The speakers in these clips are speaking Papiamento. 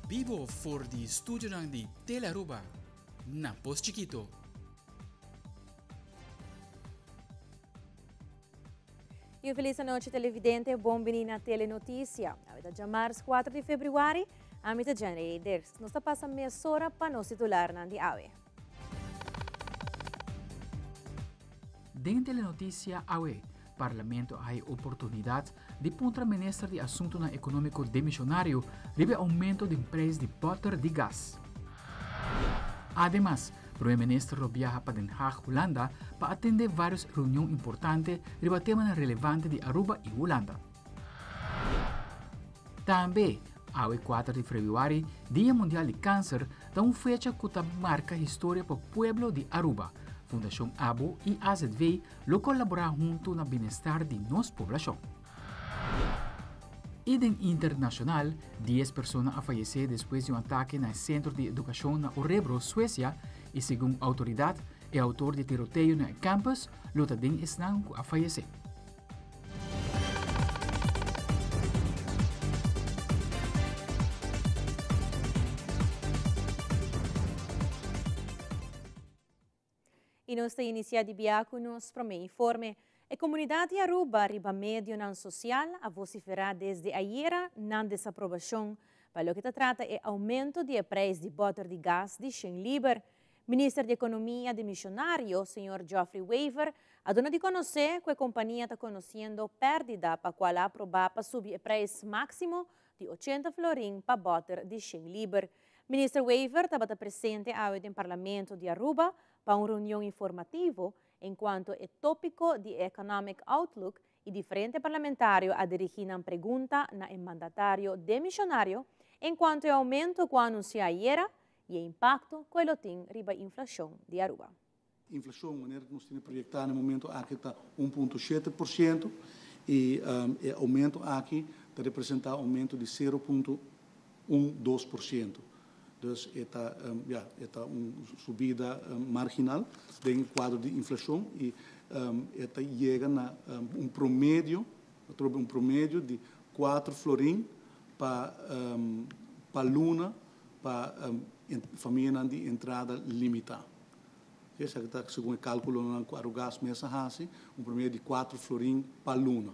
Bibo for di studionan di Telearuba na Pos Chikito. Y un feliz anochi televidente, bon bini na Telenoticia. Awe ta djamars 4 di februari, ami ta Jenny Dirks. Nos ta pasa mesora pa nos titularnan di awe. Den Telenoticia awe, Parlamento a hay oportunidad di puntra Minister di Asuntonan Economico demisionario riba e aumento den prijs di boter di gas. Ademas, Prome Minister lo biaha pa Den Haag, Hulanda pa atende varios reunion importante riba temanan relevante di Aruba y Hulanda. Tambe, awe 4 di febrüari, Dia Mundial di Kanser, ta un fecha ku ta marka historia pa pueblo di Aruba. Fundashon abo i azv lo kolaborá huntu na bienestar di nos poblashon. I den internashonal, dies persona a fayesé despues di un atake na e sentro di edukashon na Orebro, Suesia, i segun outoridat, e outor di tiroteo na e campus lo ta den esnan ku a fayesé. Y nos ta inicia di bia cu nos prome informe. E comunidad di Aruba riba medionan social a vocifera desde ayera nan desaprobacion pa loke ta trata e aumento di e prijs di boter di gas di shen liber. Minister di Economia demisionario, señor Geoffrey Wever, a duna di conoce cu e compania ta conociendo perdida pa cual a aproba pa subi e prijs maximo di 80 florin pa boter di shen liber. Minister Wever tabata presente awe den Parlamento di Aruba pa un reunion informativo encuanto e topico di e Economic Outlook y diferente parlamentario a dirigi nan pregunta na e mandatario demisionario encuanto e aumento cu a anuncia ayera y e impacto cu e lo tin riba inflacion di Aruba. Inflacion, manera cu nos tene proyecta na e momento aki ta 1.7% y e aumento aki ta representa aumento di 0.12%. Dus e ta, ja, e ta un subida marginal den e cuadro di inflacion y e ta yega na un promedio, atrobe un promedio di 4 florin pa pa luna pa famianan di entrada limita. Esaki ta segun e kalkulonan ku Arugas mes a hasi, un promedio di 4 florin pa luna.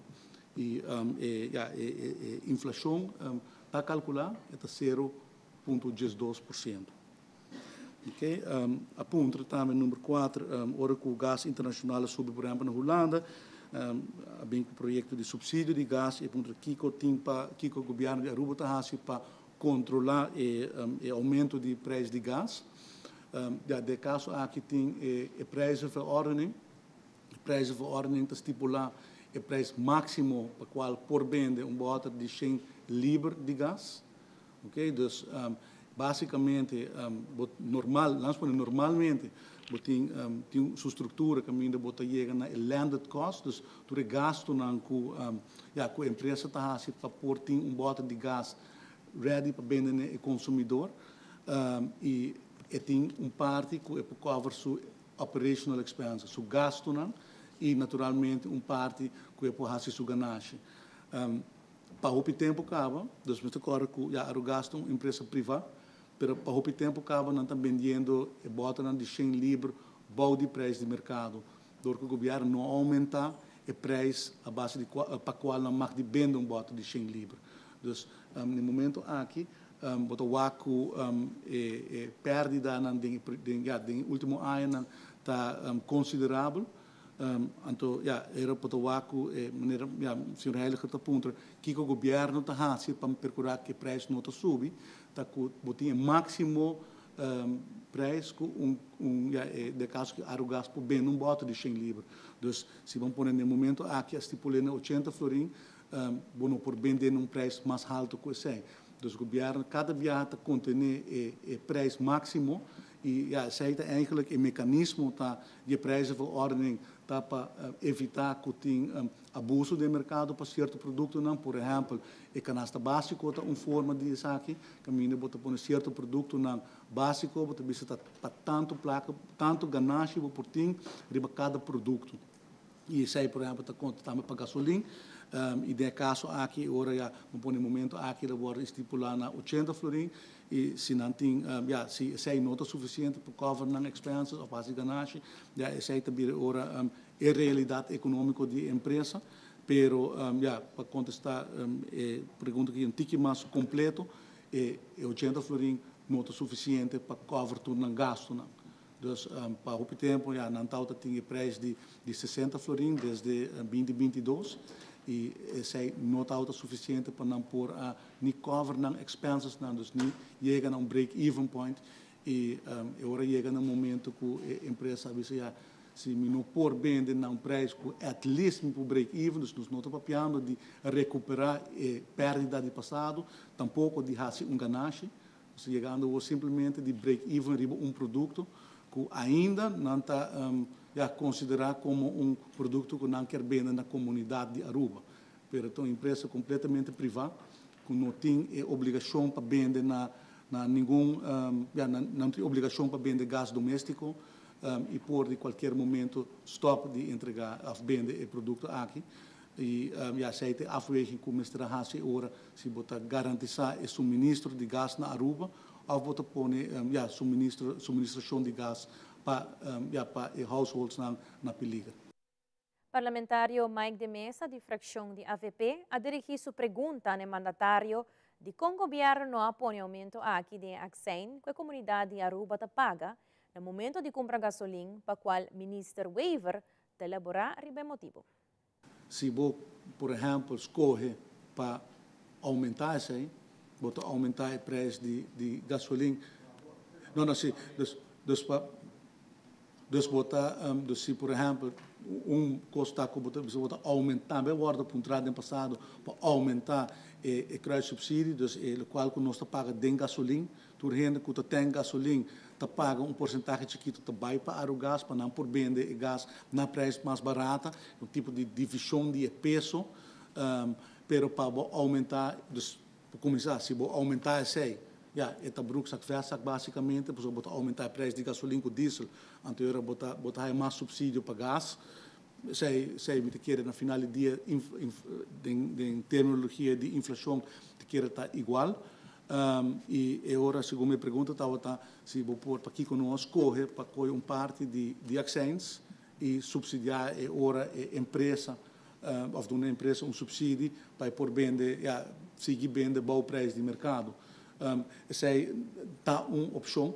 I e ya e inflashon ta kalkulá e ta 0.12%. Oke, a puntra tambe number 4, ora ku gas internashonal a subi por ehèmpel na Hulanda, a bin ku proyekto di supsidio di gas i a puntra kiko tin pa kiko gobièrnu di Aruba ta hasi pa kontrolá e e oumento di prijs di gas. Ja, den e kaso aki tin e e prijzenverordening. E prijzenverordening ta stipulá e prijs máksimo pa kual por bende un bòter di shen liber di gas. Oké, dus básikamente bo normal, laat ons pone normalmente bo tin tin su struktura kaminda bo ta yega na e landed cost, dus tur e gastunan ku ya ku e empresa ta hasi pa por tin un bòter di gas ready pa bende na e konsumidor i e tin un parti ku e por cover su operational expenses, su gastunan i naturalmente un parti ku e por hasi su ganashi. Pa hopi tempu kaba, dus mi ta kòrda ku ya Arugas ta un empresa privá, pero pa hopi tempu kaba nan ta bendiendo e bòternan di shen liber bou di preis di merkado, dor ku gobièrnu no a oumentá e preis a base di kua pa kual nan mag di bende un bòter di shen liber. Dus na e momento aki bo ta wak ku e e pèrdidanan den e den ya den e último añanan ta konsiderabel. Anto ya era por ta wak ku e manera ya señor Heiliger ta puntra kiko gobièrnu ta hasi pa perkurá ku e preis no ta subi ta ku bo tin e máksimo preis ku un un ya e den kaso ku Arugas por bende un bòter di shen liber. Dus si bo pone na e momento aki a stipul'é na 80 florin bo no por bend'é na un preis mas haltu ku esei. Dus gobièrnu kada biaha ta kontené e e preis máksimo i ya esei ta eigenlijk e mekanismo ta di e prijzenverordening ta pa evitá ku tin abuso den merkado pa sierto produktonan. Por ehèmpel, e kanasta básiko ta un forma di esaki, kaminda bo ta pone sierto produktonan básiko, bo ta bisa ta pa tantu plaka, tantu ganashi bo por tin riba kada produkto. I esei por ehèmpel ta konta tambe pa gasolin. I den e kaso aki ora ya bo pone e momento aki ta wòrdu stipulá na 80 florin. I si nan tin, ja, si esei no ta sufisiente pa cover nan expenses òf hasi ganashi, ja, esei ta bira ora e realidat ekonómiko di e empresa. Pero, ja, pa kontestá e pregunta aki un tiki mas kompleto, e 80 florin no ta sufisiente pa cover tur nan gastunan. Dus pa hopi tempu, ja, nan tabata tin e prijs di 60 florin desde 2022 i esei no tabata sufisiente pa nan por a ni cover nan expenses nan, dus ni yega na un break-even point. I ora yega na momento ku e empresa a bisa, ja, si mi no por bende na un prijs ku at least mi por break even, dus nos no ta papiando di rekuperá e pèrdida di pasado, tampoko di hasi un ganashi, nos ta yegando simplemente di break even riba un produkto ku ainda nan ta ja, konsiderá komo un produkto ku nan ke bende na komunidat di Aruba. Pero ta un empresa kompletamente privá, ku no tin e obligashon pa bende na ningun, ja, no tin obligashon pa bende gas doméstiko i por di kualke momento stòp di entregá òf bende e produkto aki. I ja, esei ta afweging ku mester hasi ora si bo ta garantisá e suministro di gas na Aruba òf bo ta pone ja, suministrashon di gas ja, pa e households na peliger. Parlamentario Mike de Meza, di frakshon di AVP, a dirigí su pregunta na mandatario di kon gobièrnu no a pone oumento aki di accijns ku e komunidat di Aruba ta paga na momento di kumpra gasolin, pa kual minister Wever ta elaborá riba motibu. Si bo, por ehèmpel, skohe pa oumentá esei, bo ta oumentá e preis di gasolin. No, si, dus bo ta, dus si, por ehèmpel, un kos ta ku bo ta oumentá, tambe wòrdu puntrá den pasado pa oumentá e kruissubsidie, dus e kual ku nos ta paga den gasolin, tur hende ku tin gasolin ta paga un porsentahe chikitu ta bai pa Arugas, pa nan por bende e gas na preis mas barata, un tipo di divishon di peso, pero pa oumentá, dus pa kuminsá, si bo oumentá esei, ja, e ta broekzak vestzak básikamente, pasobra bo ta oumentá e preis di gasolin ku diesel, anto bo ta bo ta mas supsidio pa gas. Esei mi ta kere na final di dia, den terminologia di inflashon, ta kere ta igual. I ora, segun mi pregunta, tabata si bo por pakiko no skohe pa kohe un parti di accijns i supsidiá e ora e empresa òf duna empresa un supsidio pa por bende, ja, sigui bende bou preis di merkado. Esei ta un opshon,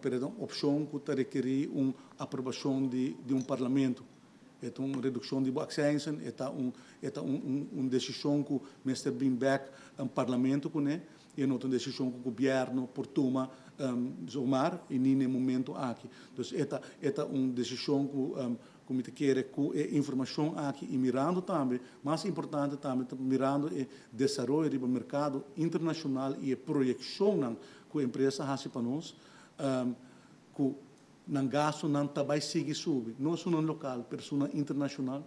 pero ta un opshon ku ta rekerí un aprobashon di un parlamento. E ta un redukshon di accijnsen, e ta un desishon ku mester bin back un parlamento kuné, i no ta un desishon ku gobièrnu por tuma zomaar i ni na e momento aki. Dus e ta un desishon ku mi ta kere ku e informashon aki i mirando tambe, mas importante tambe, mirando e desaroyo di merkado internashonal i e proyekshon ku e empresa a hasi pa nos, ku nan gastunan ta bai sigui subi, no so lokal, pero internashonal,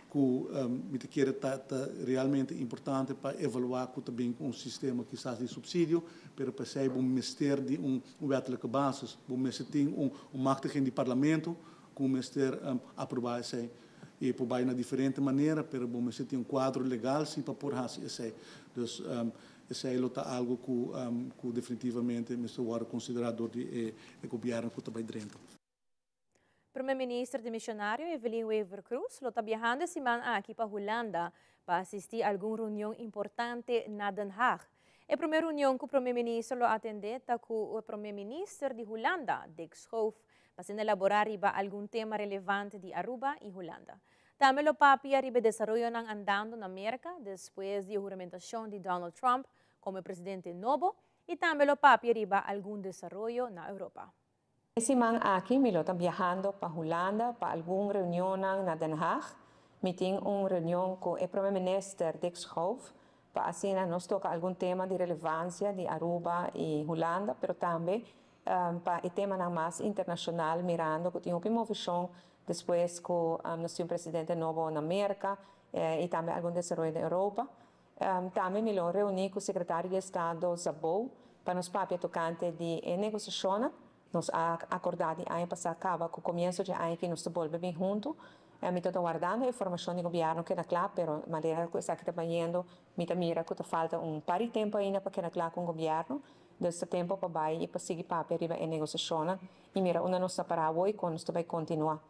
ku mi ta kere ta realmente importante pa evaluá ku tambe ku un sistema kisas di supsidio, pero pa esei bo mester di un wettelijke basis, bo mester tin un machtiging di parlamento ku mester aprobá esei. I por bai na diferente manera, pero bo mester tin un kuadro legal si pa por hasi esei. Dus esei ta algu ku definitivamente mester wòrdu konsiderá dor di e gobièrnu ku ta bai drenta. Promé Minister demishonario Evelyn Wever-Croes lo ta biahando e siman aki pa Hulanda pa asistí algun reunion importante na Den Haag. E promé reunion ku e promé minister lo atendé ta ku e promé minister di Hulanda, Dick Schoof, pa elaborá riba algun tema relevante di Aruba i Hulanda. Tambe lo papia riba desaroyo andando na Amérika despues di huramentashon di Donald Trump komo presidente nobo i tambe lo papia riba algun desaroyo na Europa. E siman aki, mi ta biahando pa Hulanda pa algun reunion na Den Haag. Mi tin un reunion ku e promé minister Dick Schoof pa asina nos toka algun tema di relevansia di Aruba i Hulanda, pero tambe pa e tema mas internashonal, mirando ku tin un moveshon despues ku nos tin un presidente nobo na Amérika i tambe algun desaroyo na Europa. Tambe mi lo reuní ku sekretario di Estado Szabó pa nos papia tokante di negosiashon. Nos a akordá di aña pasá kaba ku komienso di aña ku nos ta bolbe bin huntu. Mi ta wardando informashon di gobièrnu keda kla, pero manera ku esaki ta bayendo, mi ta mira ku ta falta un par di tempu ainda pa keda kla ku gobièrnu. Dus ta tempo pa bai y pa sigui papia riba e negociacionnan y mira unda nos ta para awo y con nos ta bai continua.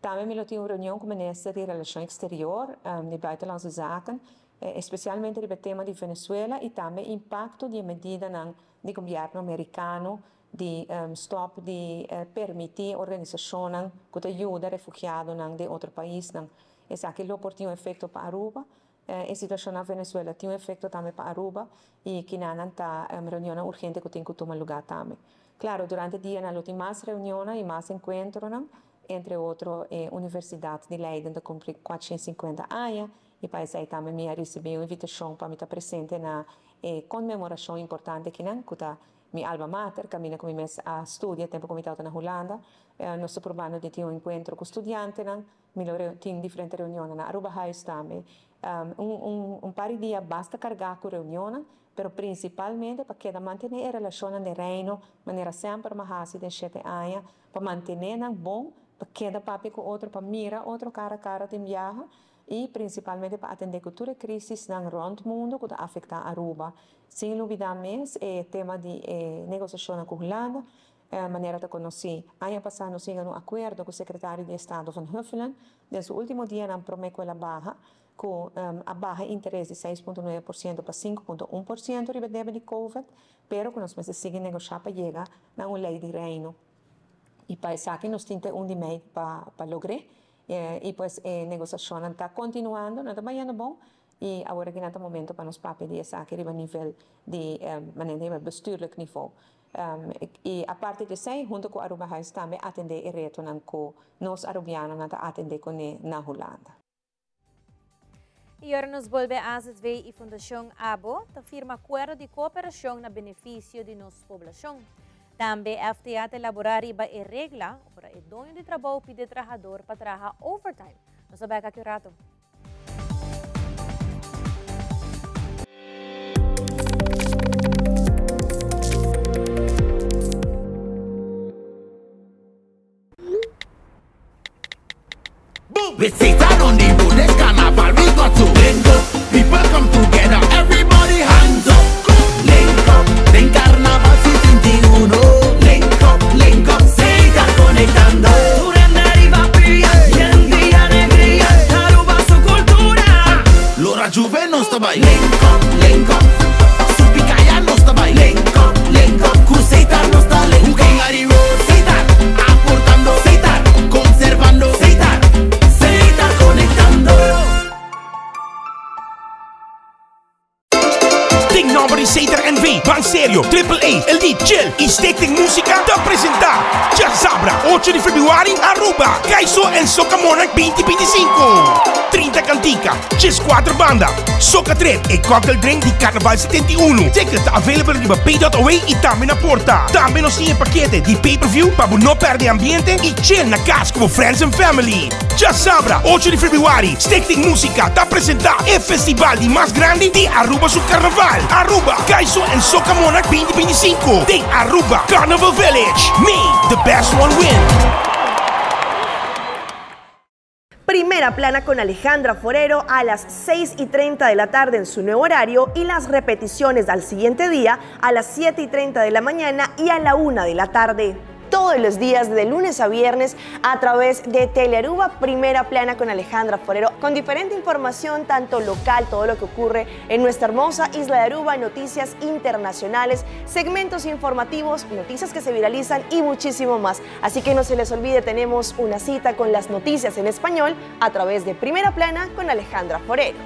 Tambe mi lo tin un reunion cu Minister di Relacion Exterior, di Buitenlandse Zaken, especialmente riba e tema di Venezuela y tambe impacto di e medidanan di gobierno Mericano di stop di permiti organisacionnan cu ta yuda refugiadonan den otro paisnan. Esaki lo por tin un efecto pa Aruba. E situacion na Venezuela tin un efecto tambe pa Aruba y kinanan ta reunionnan urgente cu tin cu tuma lugar tambe. Claro, durante dianan lo tin mas reunionnan y mas encuentronan, entre otro e Universidad di Leiden ta cumpli 450 aña y pa esey tambe mi a ricibi un invitacion pa mi ta presente na e conmemoracion importante akinan cu ta Mi alma mater, caminda cu mi mes a studia tempo cu mi tabata na Hulanda. Nos ta probando di tin un encuentro cu studiantenan. Mi lo tin diferente reunionnan na Arubahuis tambe. Un un par di dia basta carga cu reunionnan, pero principalmente pa keda mantene e relacionnan den Reino manera semper mi a haci den shete aña, pa mantene nan bon, pa keda papia cu otro, pa mira otro cara a cara den biaha y principalmente pa atende cu tur e crisisnan rond mundo cu ta afecta Aruba. Sin lubida mes e tema di e negociacionnan cu Hulanda, Manera ta conoci, aña pasa nos yega na un acuerdo cu Secretario di Estado Van Huffelen den su ultimo dianan prome cu el a baha, cu a baha interes di 6.9% pa 5.1% riba e debe di Covid, pero cu nos mester sigui negosha pa yega na un ley di Reino. Y pa esaki nos tin te un di mei pa logr'e. Y pues e negociacionnan ta continuando, nan ta bayendo bon y awor aki nan ta momento pa nos papia di esaki riba nivel di manera ta yama bestuurlijk niveau. Y aparte di esey, hunto cu Arubahuis tambe atende e retonan cu nos Arubianonan ta atende cune na Hulanda. Y ora nos bolbe AZV y Fundacion abo ta firma acuerdo di cooperacion na beneficio di nos poblacion. Tambe FTA ta elabora riba e regla ora e doño di trabou pidi e trahador pa traha overtime. Nos ta bek aki un rato. With Satan on the road, this carnival we got to link up. People come together, everybody hands up. Link up, den carnaval 71. Link up, link up, Satan conectando. Lora Juve nos ta bai. Link up, link up, Supicaya nos ta bai. Link up, link up, cu Satan nos ta link up. King Ari Road, Satan, aportando. Satan, conservando. Satan, Satan conectando. Tin nomber di Sater NV, Ban Serio, Triple A, El Di, Chill y Stichting Musica ta presenta Djasabra, ocho di februari, Aruba, Kaiso en Soca Monarch 2025. 30 cantica, 14 banda, Soca Trip e cocktail drink di Carnaval 71. Ticket ta available riba pay.away y tambe na porta. Tambe nos tin e pakete di pay per view pa bo no perde ambiente y chill na cas cu bo friends and family. Djasabra, ocho di februari, Stichting Musica ta presenta e festival di mas grandi di Aruba su Carnaval, Aruba Kaiso en Soca Monarch 2025 den Aruba Carnival Village. May the best one win! Primera Plana con Alejandra Forero a las 6:30 de la tarde en su nuevo horario y las repeticiones al siguiente día a las 7:30 de la mañana y a la 1 de la tarde. Todos los días de lunes a viernes a través de Telearuba Primera Plana con Alejandra Forero, con diferente información, tanto local, todo lo que ocurre en nuestra hermosa isla de Aruba, noticias internacionales, segmentos informativos, noticias que se viralizan y muchísimo más. Así que no se les olvide, tenemos una cita con las noticias en español a través de Primera Plana con Alejandra Forero.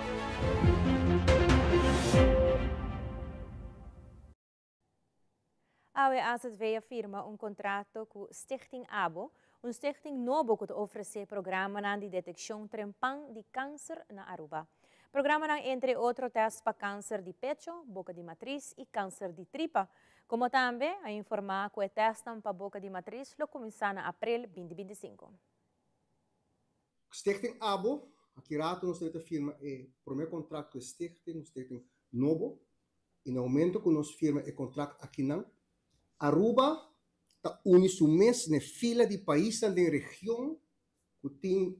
Awe AZV a firma un contrato cu Stichting abo, un stichting nobo cu ta ofrece programanan di deteccion trempan di cancer na Aruba. Programanan entre otro test pa cancer di pecho, boca di matriz y cancer di tripa. Como tambe a informa cu e testnan pa boca di matriz lo cuminsa na april 2025. Stichting abo, aki rato nos ta firma e prome contract cu e stichting, un stichting nobo, y na momento cu nos firma e contract akinan, Aruba ta uni su mes n'e fila di paisnan den region cu tin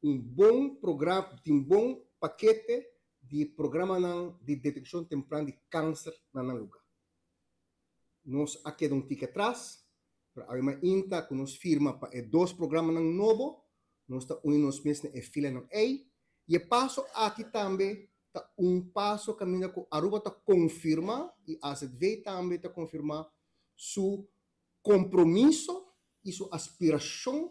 un bon program, tin bon pakete di programanan di deteccion tempran di cancer na nan luga. Nos a keda un tiki atras, pero awe mainta ku nos firma pa e dos programanan nobo, nos ta uni nos mes na e filanan ei. I e paso aki tambe ta un paso kaminda ku Aruba ta konfirmá i azv tambe ta konfirmá su kompromiso i su aspirashon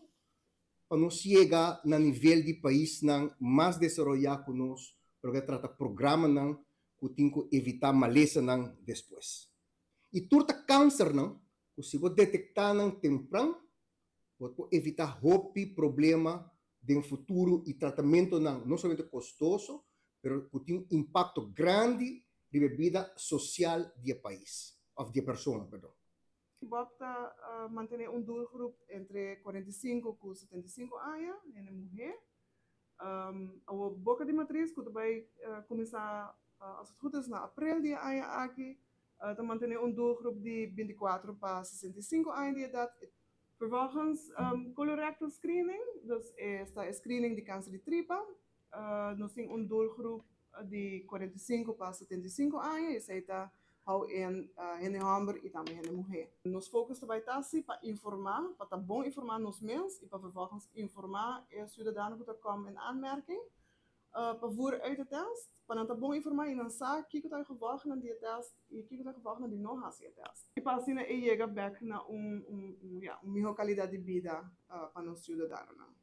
pa nos yega na nivel di paisnan mas desaroyá ku nos pa loke ta trata programanan ku tin ku evitá malesanan despues. I tur ta kansernan ku si bo detektá nan tempran, bo por evitá hopi problema den futuro i tratamentonan no solamente kostoso, pero ku tin un impakto grandi riba e bida sosial di e pais, òf di e persona, perdon. Bob ta mantené un doelgroep entre 45 ku 75 aña, hende muhé. Awor Boka di Matris ku ta bai kuminsá als het goed is na aprel di e aña aki, ta mantené un doelgroep di 24 pa 65 aña di edat. Vervolgens colorectal screening, dus esta e screening di kanser di tripa. Nos tin un doelgroep di 45 pa 75 aña y esey ta hou in hende homber y tambe hende muhe. Nos focus ta bay ta si pa informa, pa ta bon informa nos mes y pa vervolgens informa e ciudadano cu ta kom in aanmerking pa voer uit e test, pa nan ta bon informa y nan sa kico ta e gevolgnan di e test y kico ta e gevolgnan di no haci e test. Y pa asina e yega bek na un un miho calidad di bida pa nos ciudadanonan.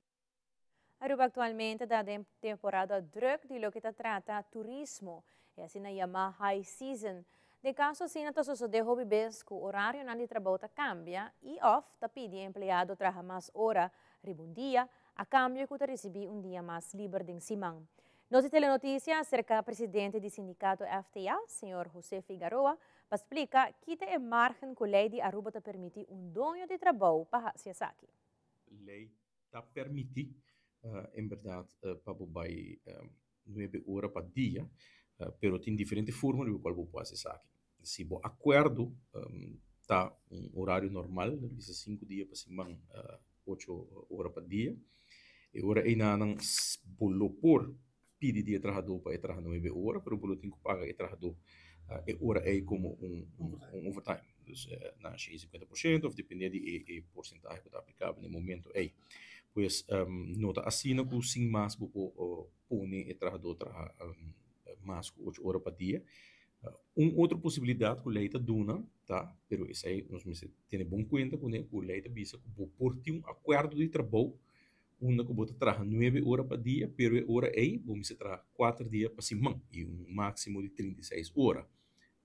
Aruba actualmente ta den temporada druk di loke ta trata turismo, e asina yama high season. Den caso asina ta sosode hopi bes cu orarionan di trabou ta cambia y of ta pidi e empleado traha mas ora riba un dia, a cambio cu ta ricibi un dia mas liber den siman. Nos di Telenoticia a acerca presidente di sindicato FTA, señor Jose Figaroa, pa splica ki ta e margen cu ley di Aruba ta permiti un doño di trabou pa haci esaki. Ley ta permití en bèrdat pa bo bai nuebe ora pa dia, pero tin diferente forma riba kual bo por hasi esaki. Si bo akuerdo ta un orario normal, lo bisa sinku dia pa siman, ocho ora pa dia, e ora einanan bo lo por pidi di e trahadó pa e traha nuebe ora, pero bo lo tin ku paga e trahadó e ora ei komo un overtime. Dus na 150% òf dependé di e porsentahe ku ta aplikabel na e momento ei. Pues no ta asina ku sin mas bo por pone e trahadó traha mas ku ocho ora pa dia. Un otro posibilidat ku lei ta duna ta, pero esei nos mester tene bon kuenta kuné, ku lei ta bisa ku bo por tin un akuerdo di trabou unda ku bo ta traha nuebe ora pa dia, pero e ora ei bo mester traha kuater dia pa siman i un máksimo di 36 ora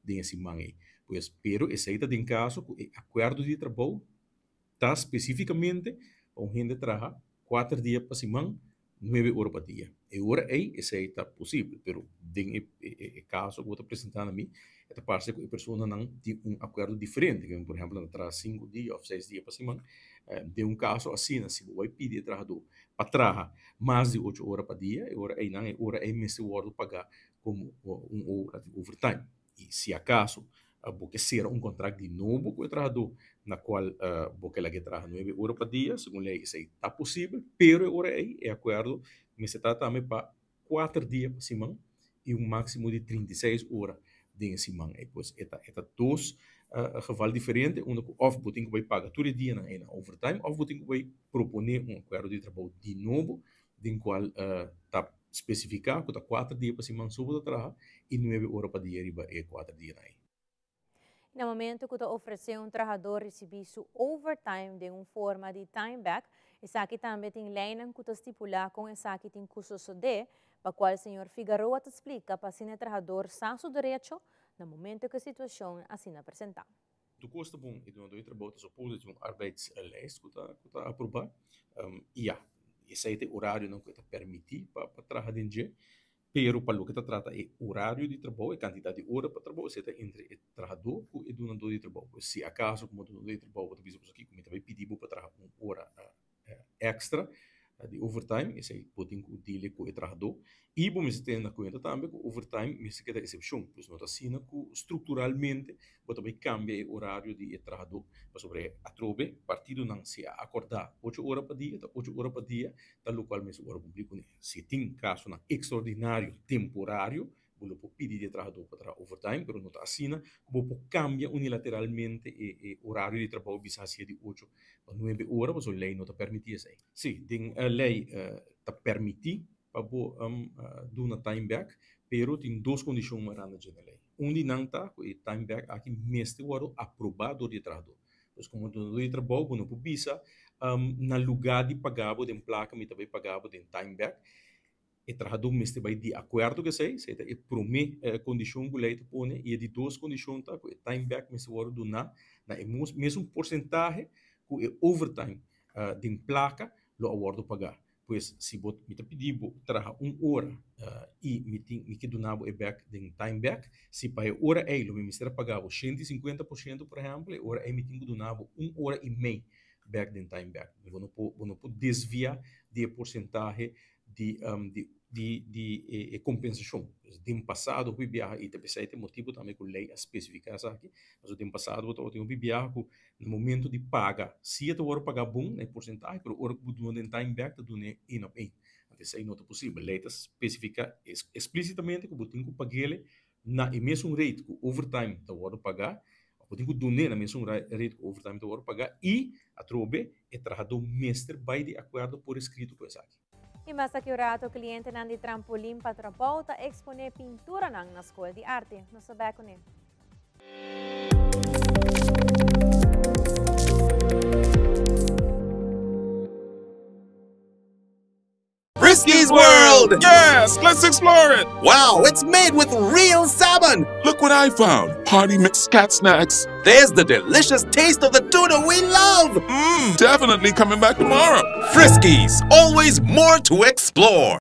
den e siman ei. Pues, pero esei ta den kaso ku e akuerdo di trabou ta spesífikamente pa un hende traha kuater dia pa siman, nuebe ora pa dia. E ora ei esei ta posibel, pero den e e kaso ku bo ta presentá na mi, e ta parse ku e personanan tin un akuerdo diferente, ku por ehèmpel nan ta traha sinku dia òf seis dia pa siman. Den un kaso asina, si bo bai pidi e trahadó pa traha mas di ocho ora pa dia, e ora einan e ora ei mester wòrdu pagá komo un ora di overtime. I si akaso bo ke sera un kontrakt di nobo ku e trahadó na kual bo ke laga e traha nuebe ora pa dia, segun lei esei ta posibel, pero e ora ei e akuerdo mester ta tambe pa kuater dia pa siman i un máksimo di 36 ora den e siman ei. Pues e ta e ta dos geval diferente unda ku òf bo tin ku bai paga tur e dianan ei na overtime òf bo tin ku bai proponé un akuerdo di trabou di nobo den kual ta spesifiká ku ta kuater dia pa siman so bo ta traha i nuebe ora pa dia riba e kuater dianan ei. Na momento cu ta ofrece un trahador ricibi su overtime den un forma di time back, esaki tambe tin leynan cu ta stipula con esaki tin cu sosode, pa cual señor Figaroa ta splica pa asina e trahador sa su derecho na momento cu e situacion asina presenta. Tur cos ta bon, e dunador di trabou ta supone di un arbeidslijst cu ta cu ta aproba, y ya, esey ta e orarionan cu e ta permiti pa pa traha den dje, Pero pa loke ta trata e orario di trabou, e kantidat di ora pa trabou, esei ta entre e trahadó ku e dunadó di trabou. Pues si akaso komo dunadó di trabou bo ta bisa bo aki ku mi ta bai pidi bo pa traha un ora èkstra di overtime, esei bo tin ku dile ku e trahadó. I bo mester tene na kuenta tambe ku overtime mester keda esepshon. Pues no ta asina ku strukturalmente bo ta bai kambia e orario di e trahadó, pasobra e atrobe partidonan si a akordá ocho ora pa dia ta ocho ora pa dia, ta lokual mester ora kumpli kuné. Si tin kasonan ekstraordinario temporario, bo lo por pidi di e trahadó pa traha overtime, pero no ta asina ku bo por kambia unilateralmente e e orario di trabou bisa hasié di ocho pa nuebe ora, pasobra lei no ta permití esei. Sí, den lei ta permití pa bo duna time back, pero tin dos kondishon mará na dje na lei. Un di nan ta ku e time back aki mester wòrdu aprobá dor di e trahadó. Pues komo dunadó di trabou bo no por bisa na lugá di paga bo den plaka mi ta bai paga bo den time back. E trahadó mester bai di akuerdo ku esei, esei ta e promé kondishon ku lei ta pone. I e di dos kondishon ta ku e time back mester wòrdu duná na e mesun porsentahe ku e overtime den plaka lo a wòrdu pagá. Pues si bo mi ta pidi bo traha un ora i mi tin mi ke duna bo e bek den time bek, si pa e ora ei lo mi mester a paga bo 150% por ehèmpel, e ora ei mi tin ku duna bo un ora i mei bek den time bek. Bo no por bo no por desvia di e porsentahe di di di di e kompensashon. Den pasado hopi biaha i ta p'esei ta e motibu tambe ku lei a spesifiká esaki, pasobra den pasado bo tabata tin hopi biaha ku Na momento di paga, si e ta wòrdu pagá bon na e porsentahe, pero ora ku bo duna den time back ta duna e één op één. Anto esei no ta posibel. Lei ta spesifiká eksplísitamente ku bo tin ku pag'el na e mesun rate ku overtime ta wòrdu pagá, òf bo tin ku dun'é na mesun rate ku overtime ta wòrdu pagá i atrobe e trahadó mester bai di akuerdo por eskrito ku esaki. I mas aki un rato klientenan di Trampolin pa Trabou ta eksponé pinturanan na Skol di Arte. Nos ta bek kuné. Friskies World! Yes, let's explore it! Wow, it's made with real salmon! Look what I found! Party mix cat snacks. There's the delicious taste of the tuna we love! Mmm, definitely coming back tomorrow. Friskies, always more to explore.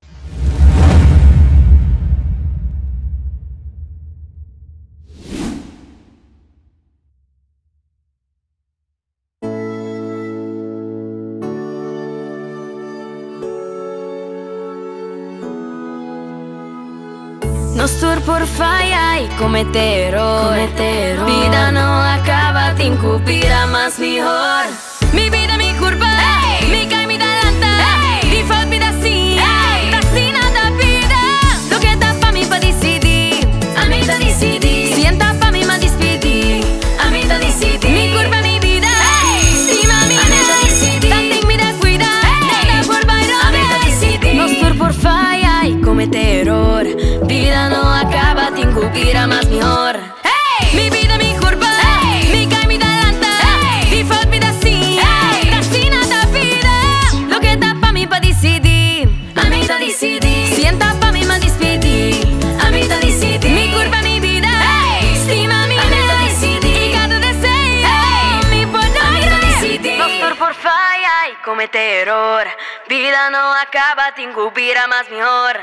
Nos tur por faya y comete error. Bida no a caba, tin cu bira mas mihor. Mi bida, mi curpa, mi cay, mi ta lanta. Di fout mi ta siña, ta asina ta bida. Loke ta pa mi pa dicidi, ami ta dicidi. Sienta pa mi, m'a dispidi, ami ta dicidi. Mi curpa, mi bida, stima mi mes, tanten mi ta cuida, nada por bay robes. Nos tur por faya y comete error, bida no a caba, tin cu bira mas mihor. Mi bida, mi curpa, mi cay, mi ta lanta, di fout mi ta siña, ta asina ta bida. Loke ta pa mi pa dicidi, ami ta dicidi. Sienta pa mi, m'a dispidi, ami ta dicidi. Mi curpa, mi bida, stima mi mes, y cada deseo mi por logra. Nos tur por faya y comete error, bida no a caba, tin cu bira mas mihor.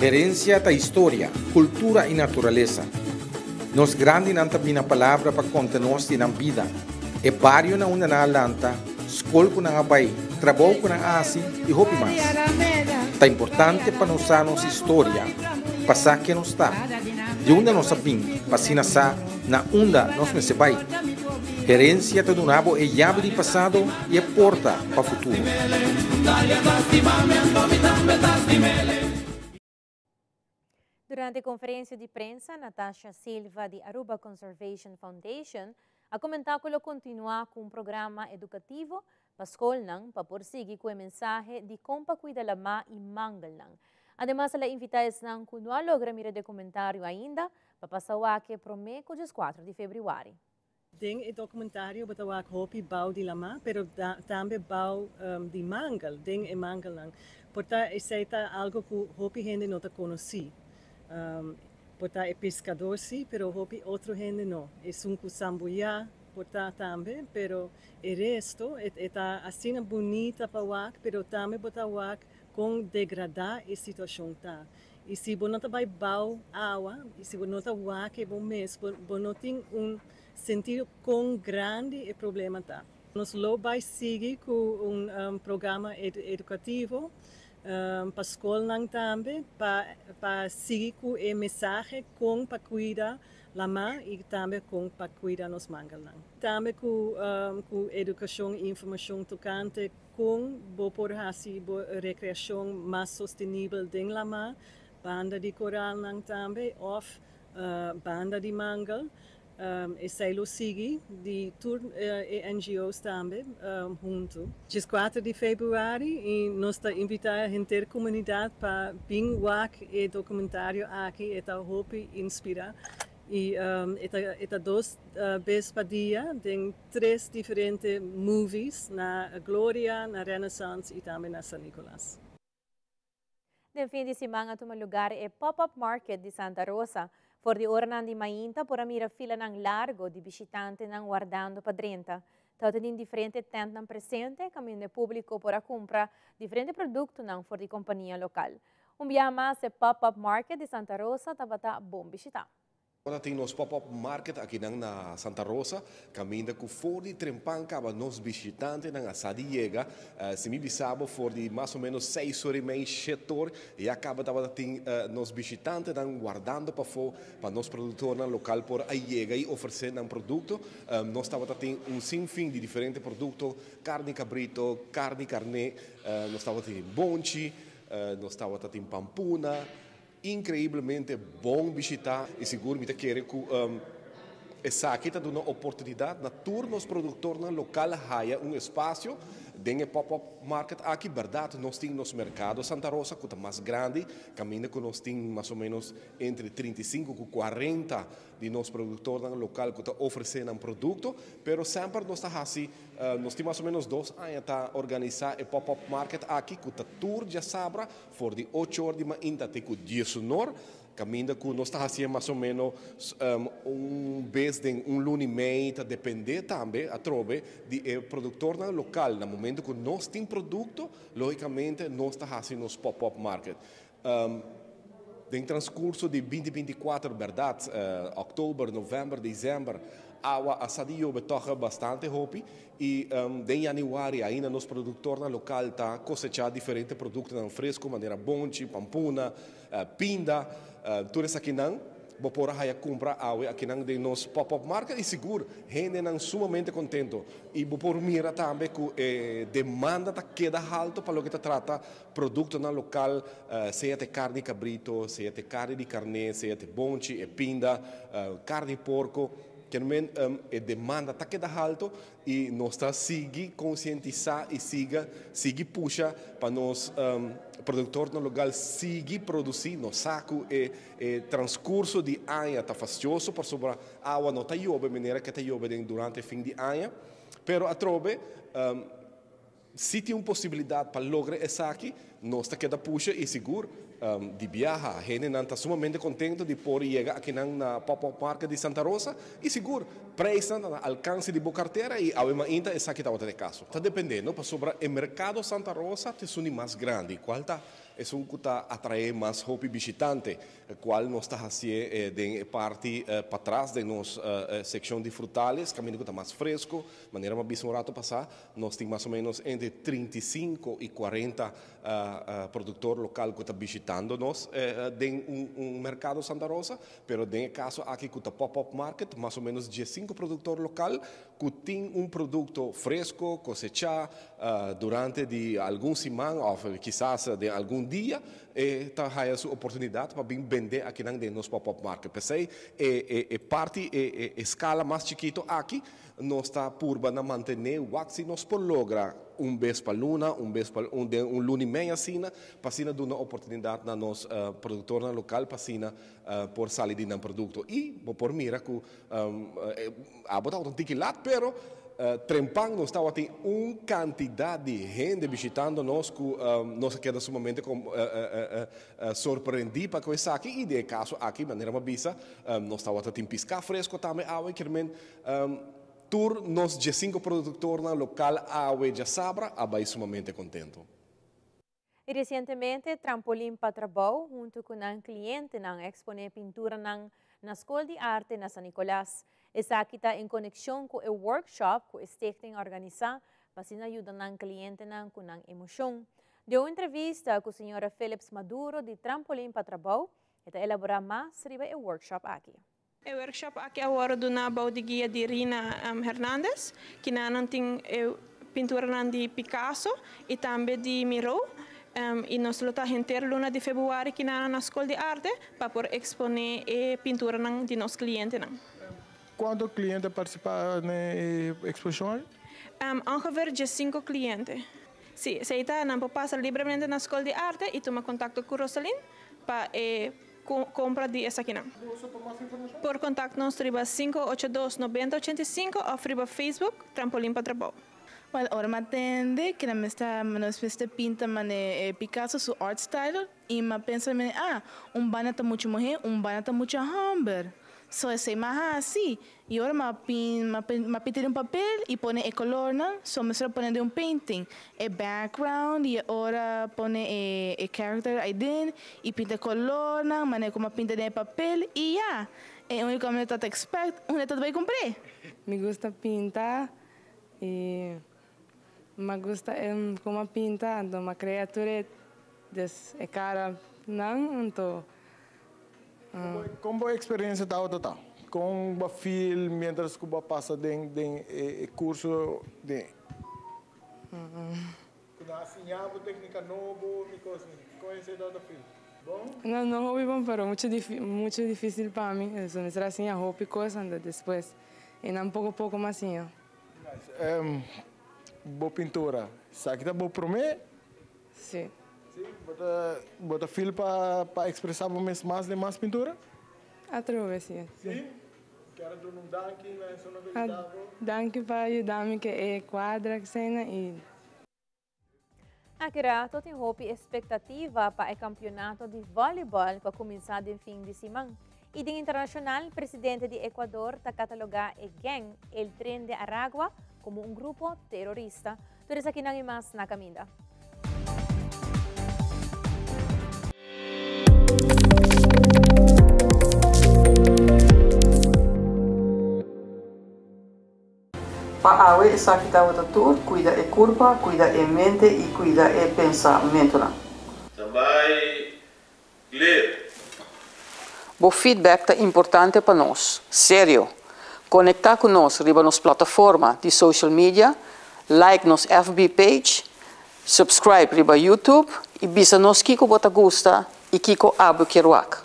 Herencia ta historia, cultura y naturalesa. Nos grandinan ta bina palabra pa conta nos di nan bida, e bario na unda nan a lanta, scol cu nan a bay, trabou cu nan a haci y hopi mas. Ta importante pa nos sa nos historia, pa sa ken nos ta, di unda nos a bin pa asina sa na unda nos mester bay. Herencia ta duna bo e yabi di pasado y e porta pa futuro. Durante conferencia di prensa, Natasha Silva di Aruba Conservation Foundation a comenta cu lo continua cu un programa educativo pa scolnan pa por sigui cu e mensahe di con pa cuida lama y mangelnan. Ademas el a invita esnan cu no a logra mira e documentario ainda pa pasa wak e prome cu diescuatro di februari. Den e documentario bo ta wak hopi bou di lama, pero tambe bou di mangel, den e mangelnan. Por ta esey ta algo cu hopi hende no ta conoci. Por ta e pescador si, pero hopi otro hende no. Esun cu sambuya por ta tambe, pero e resto e ta asina bunita pa wak, pero tambe bo ta wak con degrada e situacion ta. Y si bo no ta bay bao awa, y si bo no ta wak e bo mes, bo no tin un sentido con grandi e problema ta. Nos lo bay sigui cu un programa educativo. Pa skolnan tambe pa pa sigui ku e mensahe kon pa kuida lamá i tambe kon pa kuida nos mangelnan. Tambe ku ku edukashon i informashon tokante kon bo por hasi bo rekreashon mas sostenibel den lamá, banda di koralnan tambe òf banda di mangel. Esei lo sigui di tur e NGO's tambe huntu. 14 di februari i nos ta invitá henter komunidat pa bin wak e dokumentario aki, e ta hopi inspirá i e ta dos bes pa dia den tres diferente movies na Gloria, na Renaissance i tambe na San Nicolas. Den fin di siman a tuma lugar e Pop-Up Market di Santa Rosa. For di oranan di mainta por a mira filanan largo di bishitantenan wardando pa drenta. Tabatin diferente tentnan presente caminda e publico por a cumpra diferente productonan for di compania local. Un biaha mas e Pop-Up Market di Santa Rosa tabata bon bishita. Ora tin nos pop-up market akinan na Santa Rosa, caminda cu for di trempan caba nos bishitantenan a sa di yega. Si mi bisa bo for di mas o menos seis or y mei, shet or, ya caba tabata tin nos bishitantenan wardando pafo pa nos productornan local por a yega y ofrece nan producto. Nos tabata tin un sin fin di diferente producto, carni cabrito, carni carne, nos tabata tin bonchi, nos tabata tin pampuna. Increiblemente bon bishita y sigur mi ta kere cu esaki ta duna oportunidad na tur nos productornan local haya un espacio den e pop-up market aki. Berdad nos tin nos mercado Santa Rosa cu ta mas grandi, caminda cu nos tin mas o menos entre 35 cu 40 di nos productornan local cu ta ofrece nan producto, pero semper nos ta haci, nos tin mas o menos dos aña ta organisa e pop-up market aki cu ta tur diasabra For di ocho or di mainta te ku diesunor, kaminda ku nos ta hasié mas o ménos un bes den un luna i mei, ta dependé tambe atrobe di e produktornan lokal. Na momento ku nos tin produkto, lógikamente nos ta hasi nos pop-up market. Den transkurso di binti 24, bèrdat, òktober, novèmber, desèmber, awa a sa di yobe tòg bastante hopi i den yanüari ainda nos produktornan lokal ta kosechá diferente produktonan fresku manera bonchi, pampuna, pinda, tur esakinan bo por a haya kumpra awe akinan den nos pop-up market i sigur hendenan sumamente kontento i bo por mira tambe ku e demanda ta keda halto pa loke ta trata Produktonan lokal, sea ta e karni kabrito, sea ta e karni di karné, sea ta e bonchi, e pinda, karni porko, kier men e demanda ta keda halto i nos ta sigui konsientisá i siga sigui pusha pa nos produktornan lokal sigui produsí. Nos sa ku e e transkurso di aña ta fastioso pasobra awa no ta yobe manera ke ta yobe den durante fin di aña, pero atrobe Si tin un posibilidad pa logra esaki, nos ta keda pusha y sigur di biaha. Hendenan ta sumamente contento di por yega akinan na Pop Up Market di Santa Rosa y sigur prijsnan ta na alcance di bo cartera y awe mainta esaki tabata e caso. Ta depende no pasobra e mercado Santa Rosa ta esun di mas grandi cual ta esun cu ta atrae mas hopi bishitante. Cual nos ta hacié den e parti patras den nos seccion di frutales, caminda cu ta mas fresco. Manera mi a bisa un rato pasa, nos tin mas o menos entre 35 y 40 productor local cu ta bishitando nos den un mercado Santa Rosa, pero den e caso aki cu ta pop-up market, mas o menos 15 productor local cu tin un producto fresco cosecha durante di algun siman of kisas den algun dia, e ta haya su oportunidad pa bin bende akinan den nos pop-up market. P'esey e e parti e e escala mas chikito aki nos ta purba na mantene wak si nos por logra un bes pa luna, un bes pa un den un luna y mei asina, pa asina duna oportunidad na nos productornan local pa asina por sali di nan producto. Y bo por mira cu abo tabata un tiki lat pero trempan nos tabatin un cantidad di hende bishitando nos cu nos a keda sumamente sorprendí pa cu esaki y den e caso aki manera mi a bisa nos tabata tin pisca fresco tambe awe kermen tur nos 15 productornan local awe djasabra a bay sumamente contento. Y recientemente Trampolin pa Trabou hunto cu nan clientenan a expone pinturanan na Scol di Arte na San Nicolas. Esaki ta en conexion cu e workshop cu e stichting a organisa pa asina yuda nan clientenan cu nan emocion. Den un entrevista ku señora Philips Maduro di Trampolin pa Trabou, e ta elaborá mas riba e workshop aki. E workshop aki a wòrdu duná bou di guia di Rina Hernandez, kinanan tin e pinturanan di Picasso i tambe di Miró. I nos lo ta henter luna di febrüari kinanan na Skol di Arte pa por eksponé e pinturanan di nos klientenan. Kuantu kliente a partisipá na e eksposishon aki? Ongeveer diesinku kliente. Si, esei ta, nan por pasa libremente na Skol di Arte i tuma kontakto ku Rosalyn pa e kompra di esakinan. Por kontakt nos riba 582 90 85 òf riba Facebook Trampolin pa Trabou. Wel, ora mi a tende cu nan mester, nos mester pinta mane Picasso su art style y mi a pensa mane, ah, un banda ta mucha muher, un banda ta mucha homber. So esey mi a haci. Y ora mi a pin, mi a pinta den un papel y pone e colornan, so mi mester a pone den un painting e background y e ora pone e e character ayden y pinta e colornan manera cu mi a pinta den e papel y ya. E unico mi ta ta expect unda ta ta bay cumpr'e. Mi gusta pinta y mi gusta e como a pinta anto mi a crea tur e des e cara nan anto. Kon bo eksperensia tabata ta? Kon bo a feel mientras ku bo a pasa den den e kurso den. Ku nan a siña bo teknika nobo mi kos ni. Kon esei tabata feel? Bon? No, no hopi bon pero muchu muchu difisil pa mi. So mi mester a siña hopi kos anto despues e nan poko poko mi a siña. Nice. Bo pintura, esaki ta bo promé? Sí. Sí? Bo ta bo ta feel pa pa expresa bo mes mas den mas pintura? Atrobe sí. Sí? Kier a duna un danki na esun ku a yuda bo? Danki pa yuda mi ke e cuadra asina y. Aki rato tin hopi expectativa pa e campeonato di volleyball cu a cuminsa den fin di siman. Y den internacional, presidente di Ecuador ta cataloga e gang El Tren de Aragua como un grupo terorista. Tur esakinan y mas na caminda. Pa awe esaki tabata tur, cuida e curpa, cuida e mente y cuida e pensamentonan. Tambay clear. Bo feedback ta importante pa nos. Serio! Conecta cu nos riba nos plataforma di social media, like nos FB page, subscribe riba YouTube y bisa nos kico bo ta gusta y kico abo kier wak.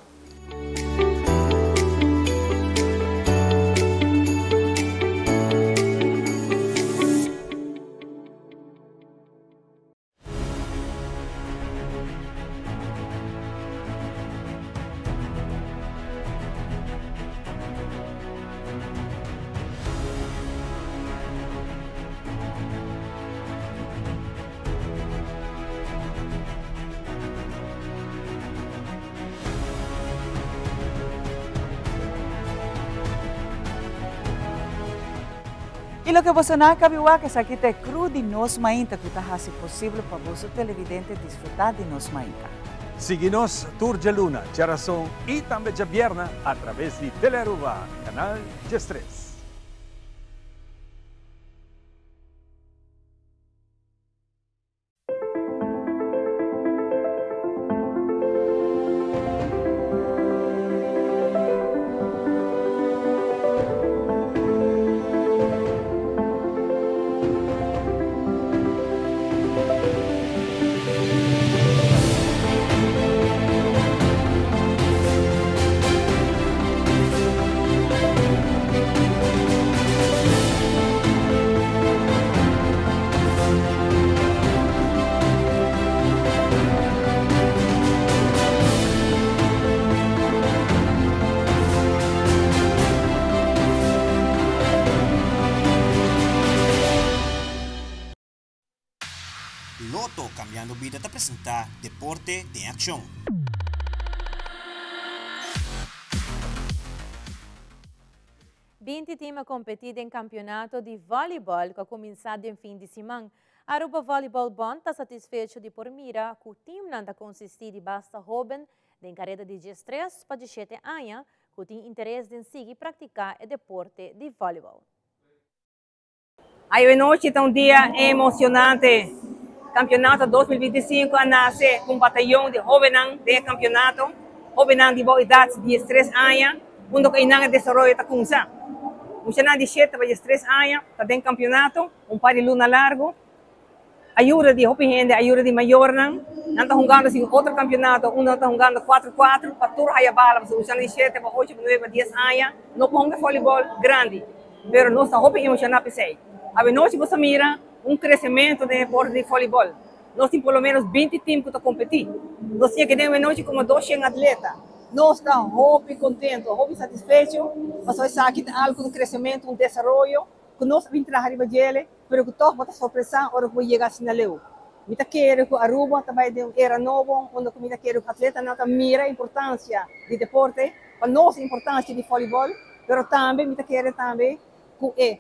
Y loke boso nan a cabi wak esaki ta e crew di Nos Mainta cu ta haci posible pa boso televidente disfruta di Nos Mainta. Sigui nos tur djaluna, djarason y tambe djabierna a traves di Telearuba, canal 13. Lotto Cambiando Bida ta presenta Deporte den Accion. 20 team a competi den campeonato di volleyball cu a cuminsa den fin di siman. Aruba Volleyball Bond ta satisfecho di por mira cu teamnan ta consisti di basta hoben den careda di 13 pa 17 aña cu tin interes den sigui practica e deporte di volleyball. Awe nochi ta un dia emocionante. Campeonato 2025 a nace cu un batayon di hobennan den e campeonato, hobennan di bou edad 13 aña, unda cu eynan e desaroyo ta cunsa. Muchanan di shete pa 13 aña ta den campeonato un par di luna largo. Ayuda di hopi hende, ayuda di mayornan. Nan ta hungando sin otro campeonato unda nan ta hungando cuatro cuatro pa tur haya bala pasobra muchanan di shete pa ocho pa nuebe pa dies aña no por hunga volleyball grandi. Pero nos ta hopi emociona p'esey. Awenochi bo sa mira un crecemento den e deporte di volleyball. Nos tin por lo menos binti team cu ta competi. Nos tin aki den awenochi como doshen atleta. Nos ta hopi contento, hopi satisfecho pasobra esaki ta algo un crecemento, un desaroyo cu nos a bin traha riba djele. Pero ku tòg bo ta sorpresá ora ku bo yega asina leu. Mi ta kere ku Aruba ta bai den un era nobo unda ku mi ta kere ku atletanan ta mira e importansia di deporte, pa nos e importansia di vòlibòl, pero tambe mi ta kere tambe ku e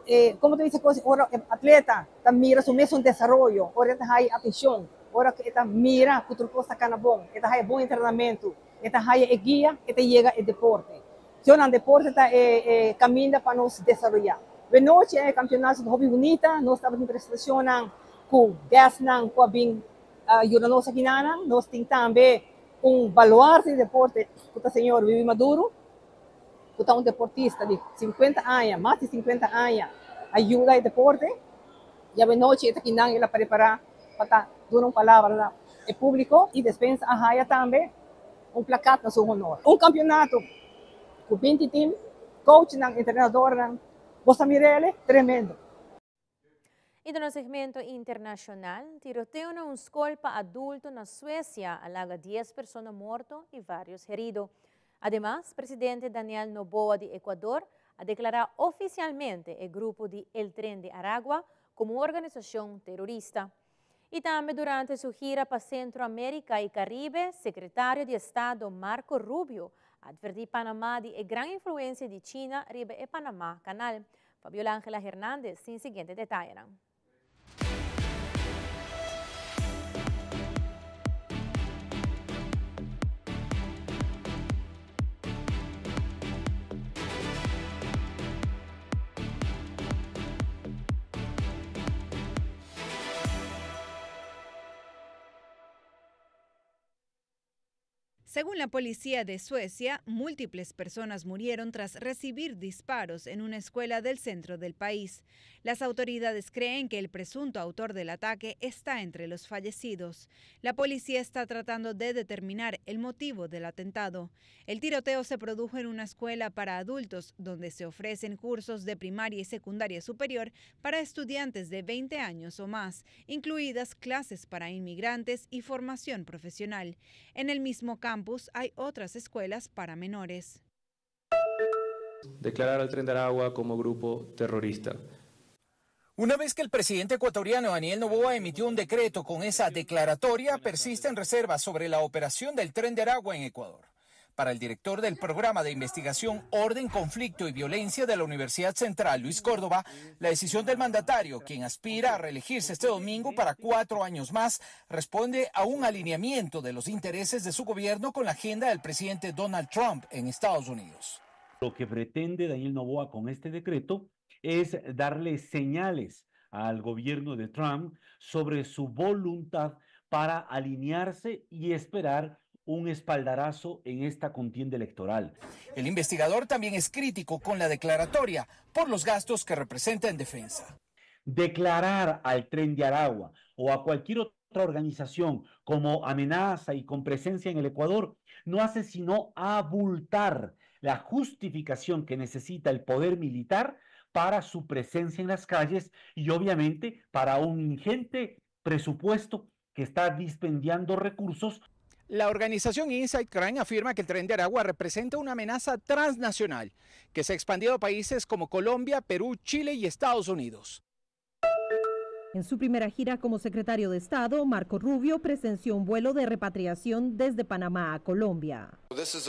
e komo ta bisa kos ora e atleta ta mira su mesun desaroyo, ora e ta haya atenshon, ora ku e ta mira ku tur kos ta kana bon, e ta haya bon entrenamentu, e ta haya e guia, e ta yega e deporte. Tionan deporte ta e caminda pa nos desaroya. Wenochi e campeonato ta hopi bunita, nos tabatin presentacionnan cu guestnan cu a bin yuda nos akinanan. Nos tin tambe un baluarte di deporte cu ta señor Wiwi Maduro, cu ta un deportista di 50 aña, mas di 50 aña a yuda e deporte. Y awenochi e ta kinan el a prepara pa ta duna un palabra na e publico y despensa a haya tambe un plakat na su honor. Un kampionato ku 20 tim, coachnan, entrenadornan, bo sa mir'el, tremendo. Y den nos segmento internacional, tiroteo na un scol pa adulto na Suecia a laga 10 persona morto y varios herido. Ademas, presidente Daniel Noboa di Ecuador a declara oficialmente e grupo di El Tren de Aragua como un organisacion terorista. Y tambe durante su gira pa Centro America y Caribe, secretario di Estado Marco Rubio a adverti Panama di e gran influencia di China riba e Panama Canal. Fabiola Angela Hernandez tin siguiente detayenan. Según la policía de Suecia, múltiples personas murieron tras recibir disparos en una escuela del centro del país. Las autoridades creen que el presunto autor del ataque está entre los fallecidos. La policía está tratando de determinar el motivo del atentado. El tiroteo se produjo en una escuela para adultos donde se ofrecen cursos de primaria y secundaria superior para estudiantes de 20 años o más, incluidas clases para inmigrantes y formación profesional. En el mismo campus hay otras escuelas para menores. Declarar al Tren de Aragua como grupo terrorista. Una vez que el presidente ecuatoriano Daniel Noboa emitió un decreto con esa declaratoria, persisten reservas sobre la operación del Tren de Aragua en Ecuador. Para el director del programa de investigación Orden, Conflicto y Violencia de la Universidad Central, Luis Córdoba, la decisión del mandatario, quien aspira a reelegirse este domingo para 4 años más, responde a un alineamiento de los intereses de su gobierno con la agenda del presidente Donald Trump en Estados Unidos. Lo que pretende Daniel Noboa con este decreto es darle señales al gobierno de Trump sobre su voluntad para alinearse y esperar un espaldarazo en esta contienda electoral. El investigador también es crítico con la declaratoria por los gastos que representa en defensa. Declarar al Tren de Aragua o a cualquier otra organización como amenaza y con presencia en el Ecuador no hace sino abultar la justificación que necesita el poder militar para su presencia en las calles y obviamente para un ingente presupuesto que está dispendiando recursos. La organización InSight Crime afirma que el Tren de Aragua representa una amenaza transnacional que se ha expandido a países como Colombia, Perú, Chile y Estados Unidos. En su primera gira como secretario de Estado, Marco Rubio presenció un vuelo de repatriación desde Panamá a Colombia.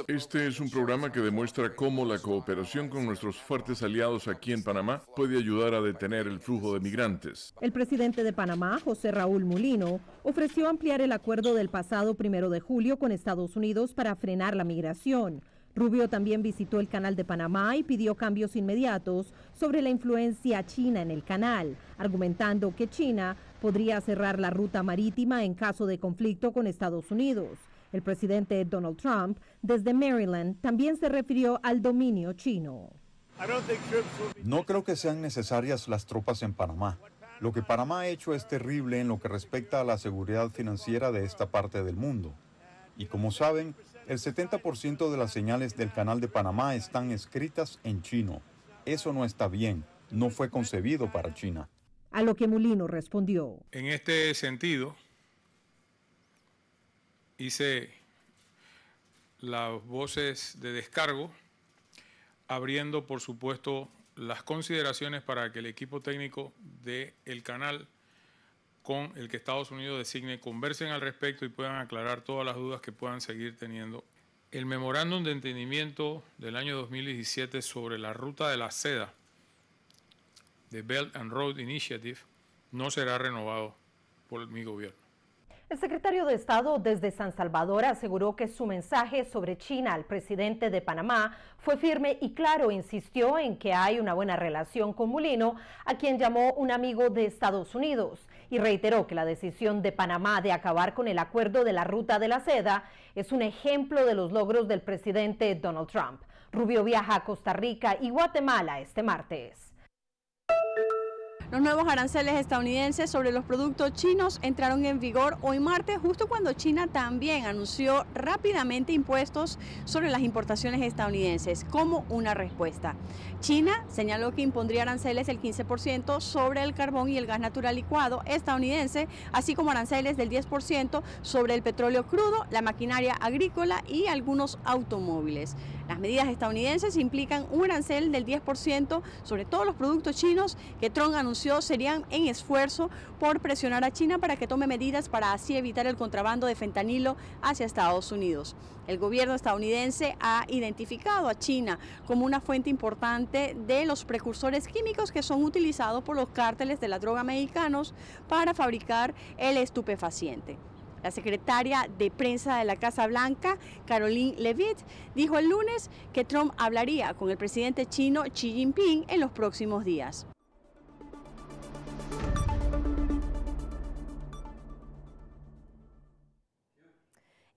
Este es un programa que demuestra cómo la cooperación con nuestros fuertes aliados aquí en Panamá puede ayudar a detener el flujo de migrantes. El presidente de Panamá, José Raúl Mulino, ofreció ampliar el acuerdo del pasado 1 de julio con Estados Unidos para frenar la migración. Rubio también visitó el Canal de Panamá y pidió cambios inmediatos sobre la influencia china en el canal, argumentando que China podría cerrar la ruta marítima en caso de conflicto con Estados Unidos. El presidente Donald Trump, desde Maryland, también se refirió al dominio chino. No creo que sean necesarias las tropas en Panamá. Lo que Panamá ha hecho es terrible en lo que respecta a la seguridad financiera de esta parte del mundo. Y como saben, el 70% de las señales del Canal de Panamá están escritas en chino. Eso no está bien, no fue concebido para China. A lo que Mulino respondió. En este sentido, hice las voces de descargo, abriendo, por supuesto, las consideraciones para que el equipo técnico del canal con el que Estados Unidos designe conversen al respecto y puedan aclarar todas las dudas que puedan seguir teniendo. El memorándum de entendimiento del año 2017 sobre la ruta de la seda, de Belt and Road Initiative, no será renovado por mi gobierno. El secretario de Estado desde San Salvador aseguró que su mensaje sobre China al presidente de Panamá fue firme y claro. Insistió en que hay una buena relación con Mulino, a quien llamó un amigo de Estados Unidos, y reiteró que la decisión de Panamá de acabar con el acuerdo de la Ruta de la Seda es un ejemplo de los logros del presidente Donald Trump. Rubio viaja a Costa Rica y Guatemala este martes. Los nuevos aranceles estadounidenses sobre los productos chinos entraron en vigor hoy martes, justo cuando China también anunció rápidamente impuestos sobre las importaciones estadounidenses como una respuesta. China señaló que impondría aranceles del 15% sobre el carbón y el gas natural licuado estadounidense, así como aranceles del 10% sobre el petróleo crudo, la maquinaria agrícola y algunos automóviles. Las medidas estadounidenses implican un arancel del 10% sobre todos los productos chinos que Trump anunció serían en esfuerzo por presionar a China para que tome medidas para así evitar el contrabando de fentanilo hacia Estados Unidos. El gobierno estadounidense ha identificado a China como una fuente importante de los precursores químicos que son utilizados por los cárteles de la droga mexicanos para fabricar el estupefaciente. La secretaria de prensa de la Casa Blanca, Caroline Levitt, dijo el lunes que Trump hablaría con el presidente chino Xi Jinping en los próximos días.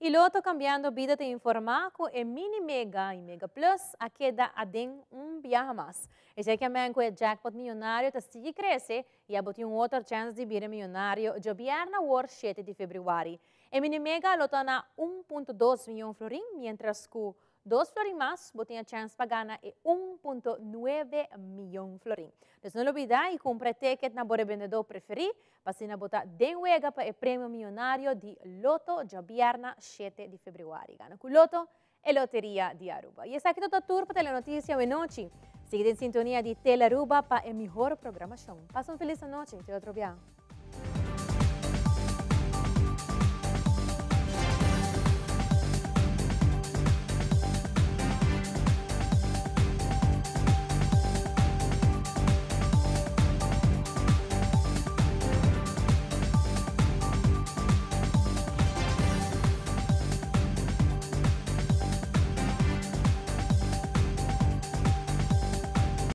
Y Lotto Cambiando Bida ta informa cu e Mini Mega y Mega Plus a keda aden un biaha mas. Esey ke men cu e jackpot miyonario ta sigui crece y abo tin un otro chance di bira miyonario djobierna awor shete di februari. E Mini Mega lo ta na un punto dos miyon florin mientras cu Dos florin mas, bo tin e chèns pa gana e 1.9 miyon florin. Dus no lubidá i kumpra e teket na bo rebendedó preferí pa asina bo ta den wega pa e premio miyonario di Lotto djabièrna shete di febrüari. Gana ku Lotto, e loteria di Aruba. I esaki ta tur pa Telenoticia awenochi. Sigui den sintonia di Telearuba pa e mihor programashon. Pasa un felis anochi. Te otro bia.